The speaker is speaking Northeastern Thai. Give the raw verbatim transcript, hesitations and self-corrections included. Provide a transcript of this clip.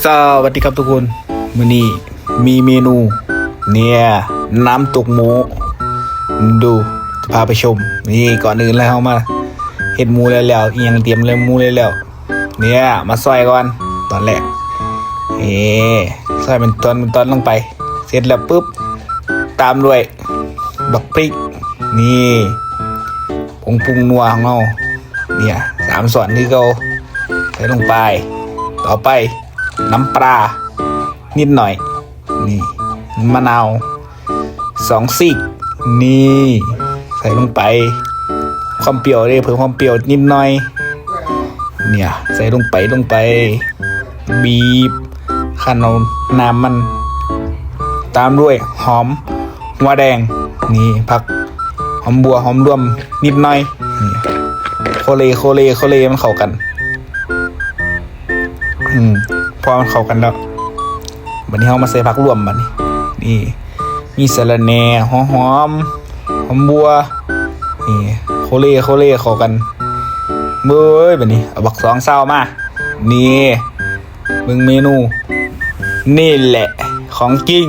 สวัสดีครับทุกคน มื้อนี้มีเมนู เนี่ย น้ำตกหมู ดู จะพาไปชม นี่ ก่อนอื่นเลยเฮามาเฮ็ดหมูแล้วแล้ว อีหยังเตรียมเลย หมูแล้วแล้ว เนี่ย มาซอยก่อน ตอนแรก เอ ซอยเป็นตอนเป็นตอนลงไป เสร็จแล้วปุ๊บ ตามด้วย บักพริก นี่ ผงปรุงนัวของเรา เนี่ย สามส่วนคือเก่า ใส่ลงไป ต่อไป น้ำปลา นิดหน่อย นี่ มะนาว สองซีก นี่ ใส่ลงไป ความเปรี้ยวเด้ เพิ่มความเปรี้ยวนิดหน่อย เนี่ย ใส่ลงไป ลงไป บีบ คั่นเอาน้ำมัน ตามด้วย หอม หัวแดง นี่ ผัก หอมบัว หอมรวม นิดหน่อย นี่ โคเล โคเล โคเล มันเข้ากัน อืม พอมันเข้ากันแล้ว บัดนี้เฮามาใส่ผักรวมบัดนี้ นี่ มีสะระแหน่ หัวหอม หอมบัว นี่ โคเล โคเล เข้ากัน เบ้ย บัดนี้ เอาบักสองซาวมา นี่ เบิ่งเมนู นี่แหละ ของจริง